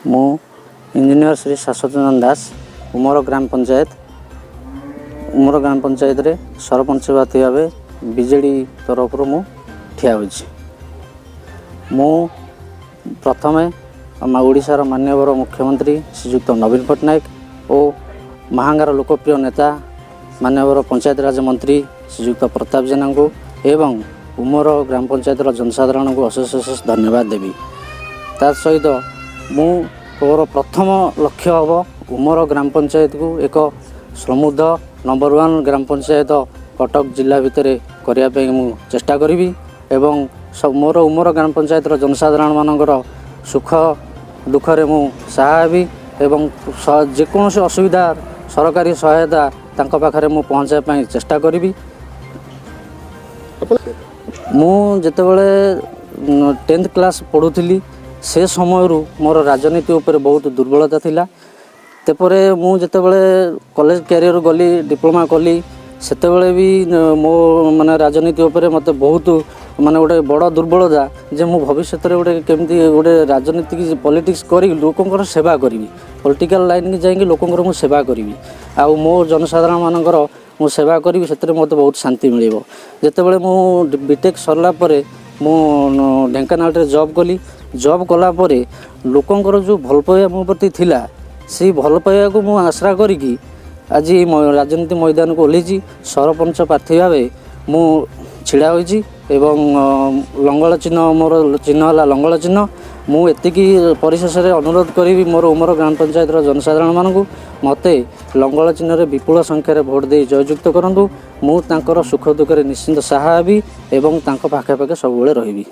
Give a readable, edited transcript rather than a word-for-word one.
ମୁଁ ଇଞ୍ଜିନିୟର ଶ୍ରୀ ଶାଶ୍ୱତ ଚନ୍ଦନ ଦାସ, ଉମର ଗ୍ରାମ ପଞ୍ଚାୟତ, ଉମର ଗ୍ରାମ ପଞ୍ଚାୟତରେ ସରପଞ୍ଚ ପ୍ରାର୍ଥୀ ଭାବେ ବିଜେଡ଼ି ତରଫରୁ ମୁଁ ଠିଆ ହୋଇଛି। ମୁଁ ପ୍ରଥମେ ଆମ ଓଡ଼ିଶାର ମାନ୍ୟବର ମୁଖ୍ୟମନ୍ତ୍ରୀ ଶ୍ରୀଯୁକ୍ତ ନବୀନ ପଟ୍ଟନାୟକ ଓ ମାହାଙ୍ଗାର ଲୋକପ୍ରିୟ ନେତା ମାନ୍ୟବର ପଞ୍ଚାୟତରାଜ ମନ୍ତ୍ରୀ ଶ୍ରୀଯୁକ୍ତ ପ୍ରତାପ ଜେନାଙ୍କୁ ଏବଂ ଉମର ଗ୍ରାମ ପଞ୍ଚାୟତର ଜନସାଧାରଣଙ୍କୁ ଅଶେଷ ଅଶେଷ ଧନ୍ୟବାଦ ଦେବି। ତା ସହିତ ମୁଁ ମୋର ପ୍ରଥମ ଲକ୍ଷ୍ୟ ହେବ ଉମର ଗ୍ରାମ ପଞ୍ଚାୟତକୁ ଏକ ସମୃଦ୍ଧ number one gram panchayat Cuttack ଜିଲ୍ଲା ଭିତରେ କରିବା ପାଇଁ ମୁଁ ଚେଷ୍ଟା କରିବି ଏବଂ ମୋର ଉମର ଗ୍ରାମ ପଞ୍ଚାୟତର ଜନସାଧାରଣମାନଙ୍କର ସୁଖ ଦୁଃଖରେ ମୁଁ ସାହା ହେବି ଏବଂ ଯେକୌଣସି ଅସୁବିଧା, ସରକାରୀ ସହାୟତା ତାଙ୍କ ପାଖରେ ମୁଁ ପହଞ୍ଚାଇବା ପାଇଁ ଚେଷ୍ଟା କରିବି। ଆପଣ ମୁଁ ଯେତେବେଳେ 10th class ପଢ଼ୁଥିଲି, ସେ ସମୟରୁ ମୋର ରାଜନୀତି ଉପରେ ବହୁତ ଦୁର୍ବଳତା ଥିଲା। ତାପରେ ମୁଁ ଯେତେବେଳେ କଲେଜ କ୍ୟାରିୟର ଗଲି, ଡିପ୍ଲୋମା କଲି, ସେତେବେଳେ ବି ମୋ ମାନେ ରାଜନୀତି ଉପରେ ମୋତେ ବହୁତ ମାନେ ଗୋଟେ ବଡ଼ ଦୁର୍ବଳତା ଯେ ମୁଁ ଭବିଷ୍ୟତରେ ଗୋଟେ କେମିତି ଗୋଟେ ରାଜନୀତିକି, ପଲିଟିକ୍ସ କରିକି ଲୋକଙ୍କର ସେବା କରିବି, ପଲିଟିକାଲ ଲାଇନ୍କି ଯାଇକି ଲୋକଙ୍କର ମୁଁ ସେବା କରିବି ଆଉ ମୋ ଜନସାଧାରଣମାନଙ୍କର ମୁଁ ସେବା କରିବି, ସେଥିରେ ମୋତେ ବହୁତ ଶାନ୍ତି ମିଳିବ। ଯେତେବେଳେ ମୁଁ ବିଟେକ୍ ସରିଲା ପରେ ମୁଁ ଢେଙ୍କାନାଳରେ ଜବ୍ କଲି। ଜବ୍ କଲା ପରେ ଲୋକଙ୍କର ଯେଉଁ ଭଲ ପାଇବା ମୋ ପ୍ରତି ଥିଲା, ସେଇ ଭଲ ପାଇବାକୁ ମୁଁ ଆଶ୍ରା କରିକି ଆଜି ଏଇ ରାଜନୀତି ମଇଦାନକୁ ଓହ୍ଲେଇଛି। ସରପଞ୍ଚ ପ୍ରାର୍ଥୀ ଭାବେ ମୁଁ ଛିଡ଼ା ହୋଇଛି ଏବଂ ଲଙ୍ଗଳ ଚିହ୍ନ, ମୋର ଚିହ୍ନ ହେଲା ଲଙ୍ଗଳ ଚିହ୍ନ। ମୁଁ ଏତିକି ପରିଶେଷରେ ଅନୁରୋଧ କରିବି ମୋର ଉମର ଗ୍ରାମ ପଞ୍ଚାୟତର ଜନସାଧାରଣମାନଙ୍କୁ, ମୋତେ ଲଙ୍ଗଳ ଚିହ୍ନରେ ବିପୁଳ ସଂଖ୍ୟାରେ ଭୋଟ ଦେଇ ଜୟଯୁକ୍ତ କରନ୍ତୁ। ମୁଁ ତାଙ୍କର ସୁଖ ଦୁଃଖରେ ନିଶ୍ଚିନ୍ତ ସାହା ହେବି ଏବଂ ତାଙ୍କ ପାଖେ ପାଖେ ସବୁବେଳେ ରହିବି।